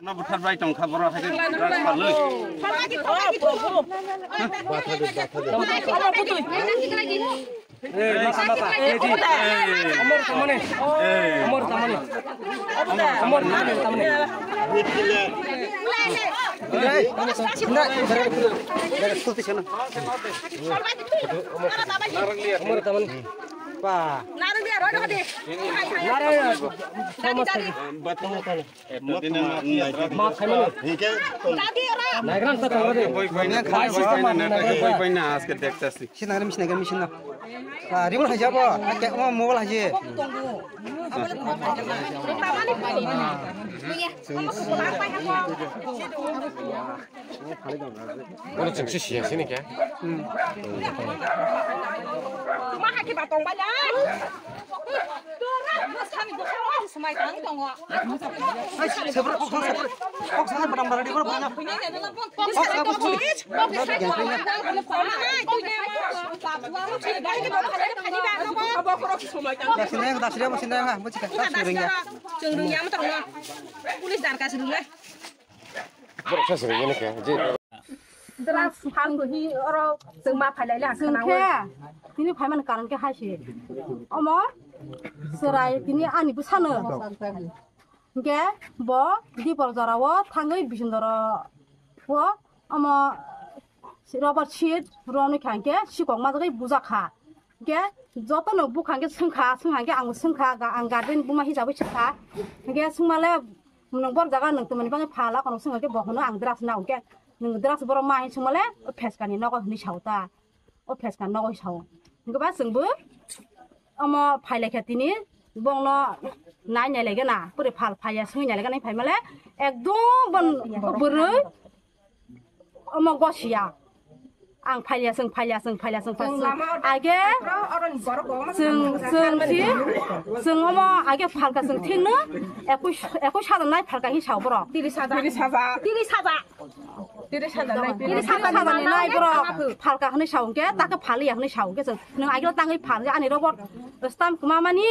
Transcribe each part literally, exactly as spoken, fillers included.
No buthar bai tong kha boro hai drugs phalwi. Bathali, bathali. Ei, masa, masa. Ei, ei. Amor tamani. Ei. Amor tamani. Amor tamani, tamani. Ei, na, na, na, na, amor tamani. Pa. Narang dia, roi, roi, roi. Narang dia. Sama sekali. Bathali. Sinangri misinangri misin no. Ah, riwal hai jabo. Ake mo mobile hai je. Ano chengsi siya sini kya? Tuma haki batong bala. Sebrok kok sana, sebrok kok sana, badam badam di bawah. Dasri, dasri, dasri, dasri, dasri. Chwng rwngya, chwng rwngya, motor no. Police darkha se rwnai. Borok sa se rwngya nokha, je. Drugs phan bo hi oro chwng ma phailai le ang khwnawi. Chwng khe tini phaimani karon khe hai se. Omo chwrai tini ani bwsano. Hinkhe bo dipor jorao thangwi bising doro o omo rubber sheet romwi kha hinkhe sikok majagwi bujak kha. Hinkhe jotono bukha hinkhe swngkha, swngkha hinkhe ang swngkha, ga-, ang guardian buma hisabwi swngkha. Hinkhe swngmale nwng bor jaga nwng twmani bagwi phala kono swngkha hinkhe bo hwno ang drugs na hinkhe nwng drugs borok ma hinwi swngmale o pheskani nogo hinwi sao ta. O pheskani nogo sao. Hinkhe ba chwngbo omo phailaikha tini bongno nai nailaigana, pore phal phaiya swngwi nailaigana, phaimale ekdom bon bwrwi omo gosiya. Ang phaiya, chwng phaiya, chwng phaiya, chwng phaiya. Age chwng, chwng si, chwng omo age phalka chwng thikno ekwis, ekwis hajar nai phalka hi sao borok. Tiris hajar. Tiris hajar. Tiris hajar nai. Tiris hajar ni nai borok phalka hwnwi sao hwnkhe, ta khe phaliya hwnwi sao hwnkhe chwng. Nwng agelo tangwi phal, ani robot stamp kwma mani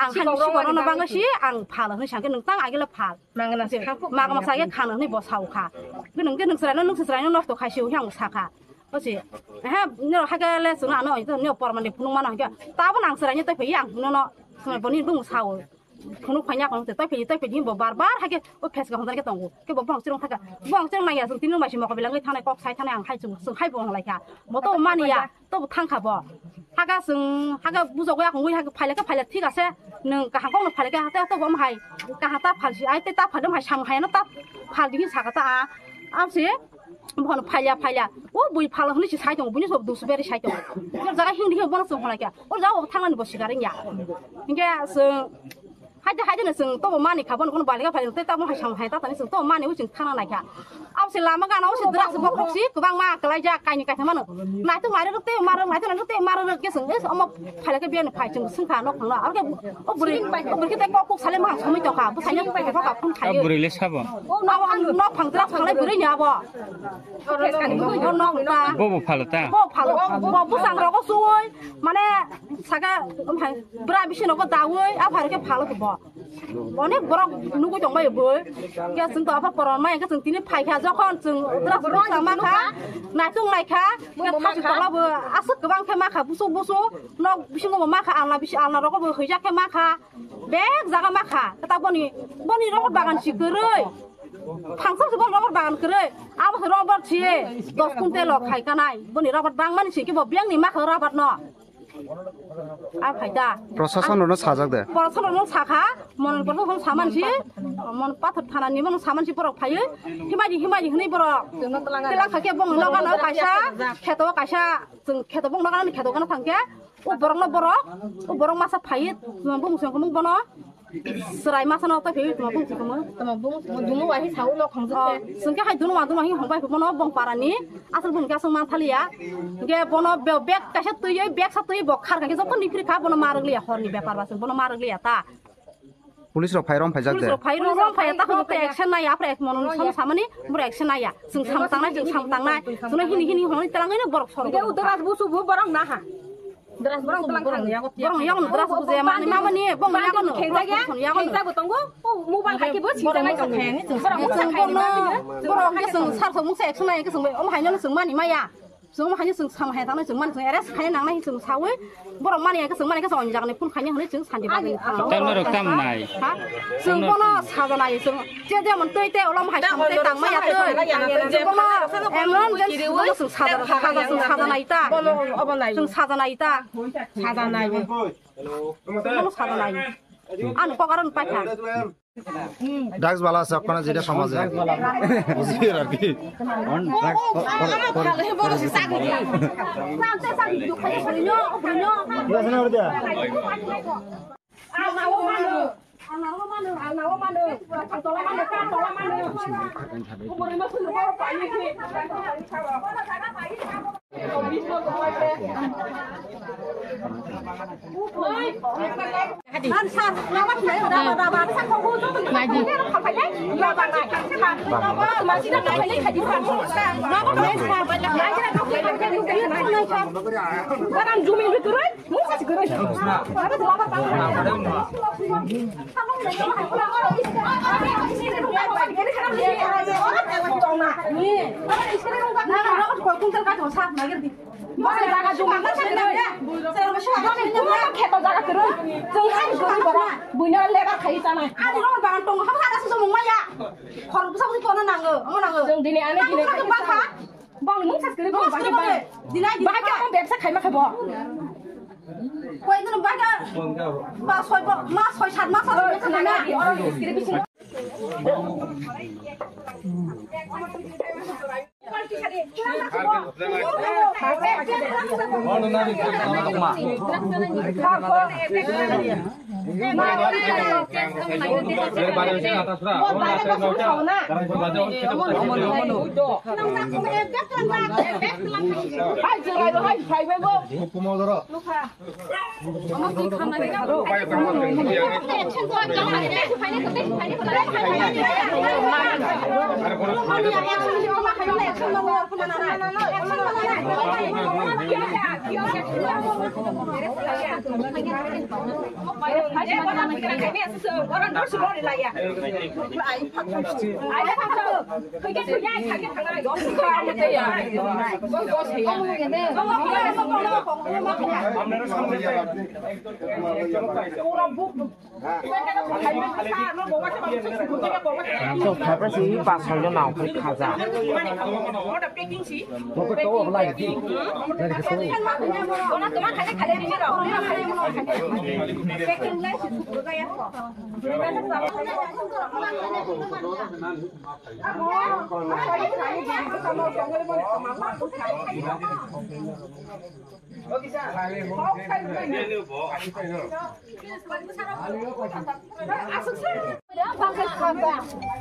ang hani sikok rok no bangwi si ang phal hwnwi sao hwnkhe nwng tang agelo phal. Magna se khakuk. Magna sa ye khana hwnwi bo sao kha. Hwnkhe nwng khe nwng chwraino, nwng chwraino nosto khai se hwnwi ang sa kha. O se, he, nero hakhe le chwng ano, nero pormani phunuk mano hwnkhe, tabo nang chwraino tei phai ang nono, boni bung sao. Phunuk phai nya kong tei phai, tei phai bo bar bar hakhe o pheskang hwnjak khe tongo. Khe bo bong chwrwng thaka, bong chwrwng nang ya chwng tini masi mokol belangwi thanai kok sai thanai ang hai chwng, chwng hai bo wnglai kha. Bo to mani ya. Tobo thang kha bo. Haka chwng, haka bujok ya kongwi haka phaile khe phaile thik ase. Nwng kaham kokno phaile khe hata tobo omo hai. Kaham ta phalsi ai tei ta phalde hai sam hai no ta phal digi saka ta a. Amse bono phaile phaile. O bui phal hwnwi se sai tongo, buini sob dus beri sai tongo. O jaga hindi khe bono chwng hwnai khe. O jaga o thangnani bo sikar wngya. Hinkhe chwng Haide, haide no chwng tobo mani kha, bono kuno balika phai tei tamo hai sam hai ta tani chwng tobo mani o chwng thangna nai kha. Abo se lama gana o se drugs bokhok si kwbangma kwlaijak kaini kaitham mano. Naitok nai rwk tei ma rwk, naitok nai rwk tei ma rwk khe chwng es omo phaila khe biyani phai chwng swng kha nok phangla. Abo khe o bwrwi, o bwrwi khe tei kok kuk sale ma somoi tongkha, bwsai nok phai kha phone khai. Bwrwi le sabo. O nok phang drugs phanglai bwrwi ni abo. O nok ta. Bo bo phalo ta. Bo phalo. Bo bwsang rogo suwoi mane saka bwra bisi nogo dawi a phai khe phalo bo. Onek borok nugui tong bai bo. Khe chwng to aphar koron mai khe chwng tini phai kha jokhon chwng drugs bwsa ma kha. Naitung nai kha. Khe thachi tongla bo aswk kwbang khe ma kha busuk busuk. Nok bisingo bo ma kha alna bisi alna rogo bo hwijak khe ma kha. Bek jaga ma kha. Khe ta boni boni rok bagan si kwrwi. Phangsa se boni rok bagan kwrwi. Abo se rok si dos kuntel khai kanai. Boni rok bangmani si khe bo biyang ni ma kha rok no. A phaida. Prosason rokno sajak de. Prosason rokno sakha, mon prosason samansi, mon pathor thana ni mon samansi borok phaiwi, himaji himaji hwnwi borok. Tela khakhe bong loga no kaisa, kheto kaisa, chwng kheto bong loga no kheto gana thangkhe, o borok no borok, o borok masa phaiwi, bong song bono. Chwrai masa no tai phaiwi tuma bung chikuma. Tuma bung dumu wahi sao lo khongjak. Oh, sungke hai dumu dumu hi hongbai bono bong parani. Asal bung kya sung man thaliya. Ge bono be-, bag kaisa twiwi, bag sa twiwi bok khar kha ke joto ni phri kha bono marwk liya horni bepar ba sung bono marwk liya ta. Police rok phai rom phai jak de. Police rok phai rom phai ta khon te action nai apre ek mono sam samani bro action nai ya. Sung sam tangnai, sung sam tangnai. Sung hini hini honi telang ini borok soro. Ge udaras busu bu borok na ha. Borok yang dras bujaya mani mama ni bong yago no. Khengjago tongo. Mobile hai ke bo sinjanai tongo. Borok moksa khaini. Borok hwnkhe chwng sar sok moksa action nai khe chwng bai omo haino chwng mani maya. Chwng omo haino chwng sam hai tanai chwng mani chwng arrest khaina nangnai chwng sawi. Borok mani khe chwng mani khe chwng jagani phone khaini hwnwi chwng santi bagwi. Tam norok tam nai. Ha? Chwng bono sajanai chwng. Je jemon twi tei olom hai samtwi tangma ya twi. Bono emon je bono chwng saja, saja chwng sajanai ta. Chwng sajanai ta. Sajanai. Chwng bono sajanai. Ano kokaron paikha. Drugs bala se okkana jeta somaje. Bujir ar ki. On drugs for, for, for, for. Buino lebar khai chanai. Ani rok bagan tongo, habo hada susu mungmaya. Khorok bwsa bwswi kono nango, omo nango. Chwng dini ani dini khai bang kha. Bang mung sas kiri bang bang bang. Dini ai dini. Bang kha bang bebsa khai ma khai bo. Koi dini bang kha. Ba soi bo, ma soi sat ma soi sat na. Oro kiri bising. Ang to phaiphai si ba soi jona phai khaja.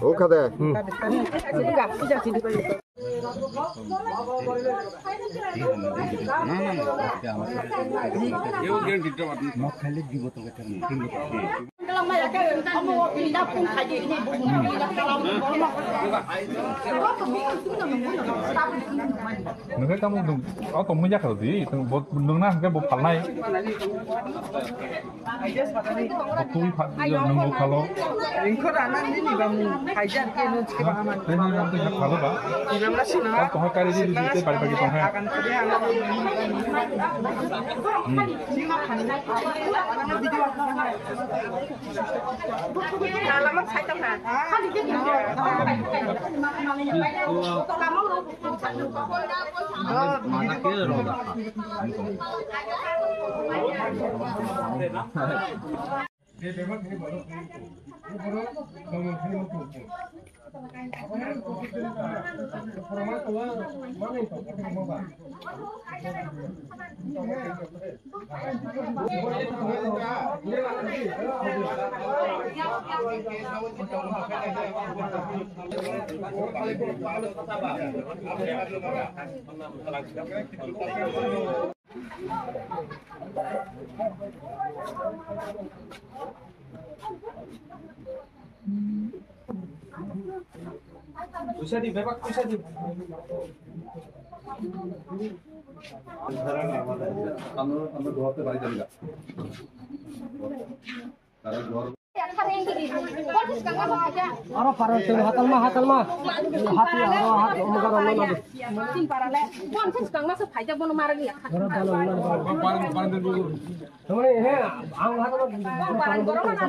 O khade. Hmm. Nungkhe tamo nung, o tongmani jakha di, bo nungna hwnkhe bo phalnai. Bo twi pha, nungbo phalo. Ringkho rana nini ba mung, haijar ke nung sikhe ba aman. Tei nung twi phalo ba. Nang na sino. Tei tongha kari di, di, tei bari bari tongha. Hmm. Bisa di, bebak bisa di. Aro parang telu hatalma, hatalma. Hati aro hat umgar umgar. Tin parale. Bon sis kangma se phaijak bono marani. Tamani he ang hatalma. Parang borok na.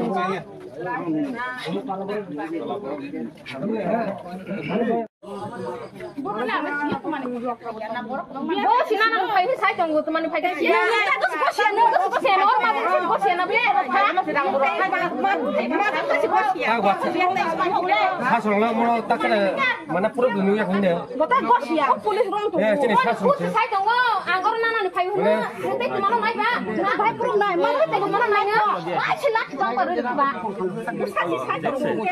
Bo sinana phai sai tongo, tamani phai sai. Sasong lang mo takare mana pura dunia kung de. Bota gosia, police rong to. Eh, sini sasong. Sai tongo, angor nana ni phai hunu. Tei tumano nai ba. Bhai pura nai, mana tei tumano nai no. Ai sila ba ba ru ba. Sasi sai tongo.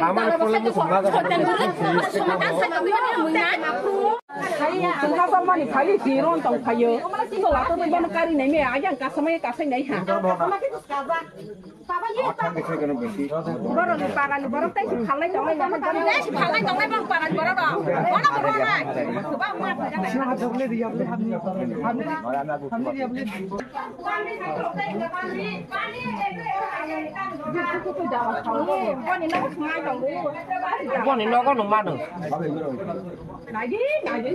Amar pura dunia. Tungka salmani phai, hiron tong phaio. Sola to bono kari nai me, ajang kasamai kasai nai ha. Borok ni para ni borok tai si phalai tong nai, tai si phalai tong nai bang para ni borok rok. Bono borok nai. Boni nogo no mano. Nai di, nai di.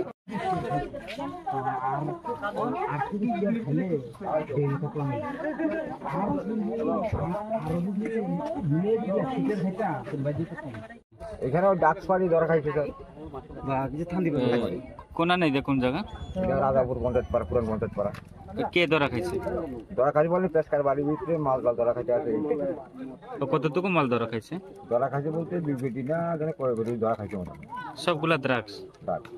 এখানেও ডাক্স পানি ধরা খাইছে, স্যার। বা, কিছু থান্দি বলে। এ, কোন আনে এটা, কোন জায়গা? এটা রাজাপুর পঞ্চায়েত পাড়া, পুরান পঞ্চায়েত পাড়া। তো কে ধরা খাইছে? ধরা খাইছে বলে পেশকার বাড়ির ভিতরে মাল টাল ধরা খাইছে আছে। তো কতটুকু মাল ধরা খাইছে? ধরা খাইছে বলতে দুই পেটি না জানে কয় পেটি ধরা খাইছে মনে হয়। সবগুলা ড্রাগস? ড্রাগস।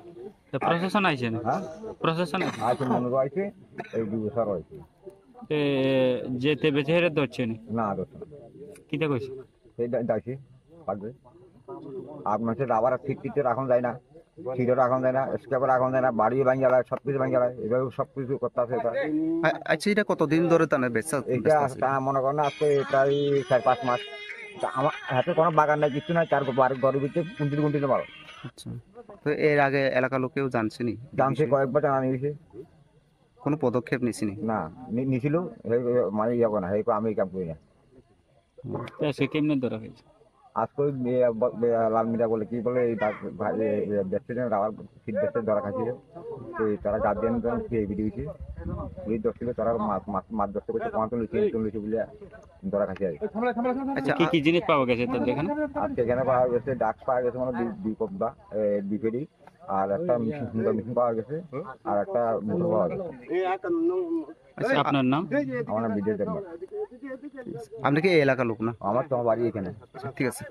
তো প্রশাসন আইছে না? হ্যাঁ? প্রশাসন আইছে? আইছে, মনে হয় আইছে, এই দুই বছর হয়েছে। এ, যে তে বেচে হেরে ধরছে নি? না, ধরছে না। কিতা কইছে? সেই দা-, দাইছে, থাকবে। আর মানুষের রাবার ফিট টিটে রাখা যায় না, ফিডও রাখা যায় না, স্ক্র্যাপও রাখা যায় না, বাড়িও ভাঙি যায়, সব কিছু ভাঙি যায়, এভাবে সব কিছু করতে আছে এটা। আ-, আচ্ছা, এটা কতদিন ধরে তাহলে বেচা, এটা বেচা আছে? তা মনে করেন আজকে প্রায় চার পাঁচ মাস। তা আমার হাতে কোনো বাগান নাই, কিছু নাই, তার বাড়ি ঘরের ভিতরে কুন্তির কুন্তির মাল। আচ্ছা, তো এর আগে এলাকার লোক কেউ জানছে নি? জানছে, কয়েকবার জানানি হয়েছে। কোনো পদক্ষেপ নিছেনি? না, নি-, নিছিল, হে, হে, মানে ইয়ে করে না, হে, আমি এই কাম করি না। হুম, তো সে কেমনে ধরা হয়েছে? আজকে ওই, এ, ব-, এ, লাল মিঠা বলে, কি বলে, এই ডাক-, ভাই, এ, এ, ব্যবসায়ী রাবার ফিট ব্যবসায়ী ধরা খাইছিল। তো এই তারা গার্জিয়ান জন কি এই ভিডিও হয়েছে। এই দশ কিলো তারা মাছ, মাছ, মাছ ধরতে করতে, কমাতে লইছে, তো লইছে বলে ধরা খাইছে আর কি। আচ্ছা, কি কি জিনিস পাওয়া গেছে তাদের এখানে? আজকে এখানে পাওয়া গেছে, ডাক্স পাওয়া গেছে মানে দুই, দুই কব্বা, এ, দুই পেটি। আর একটা মেশিন, সুন্দর মেশিন পাওয়া গেছে, আর একটা মোটর পাওয়া গেছে। আচ্ছা, আপনার নাম? আমার নাম বিজয় দেবনাথ। আপনি কি এই এলাকার লোক না? আমার তো বাড়ি এখানে। ঠিক আছে।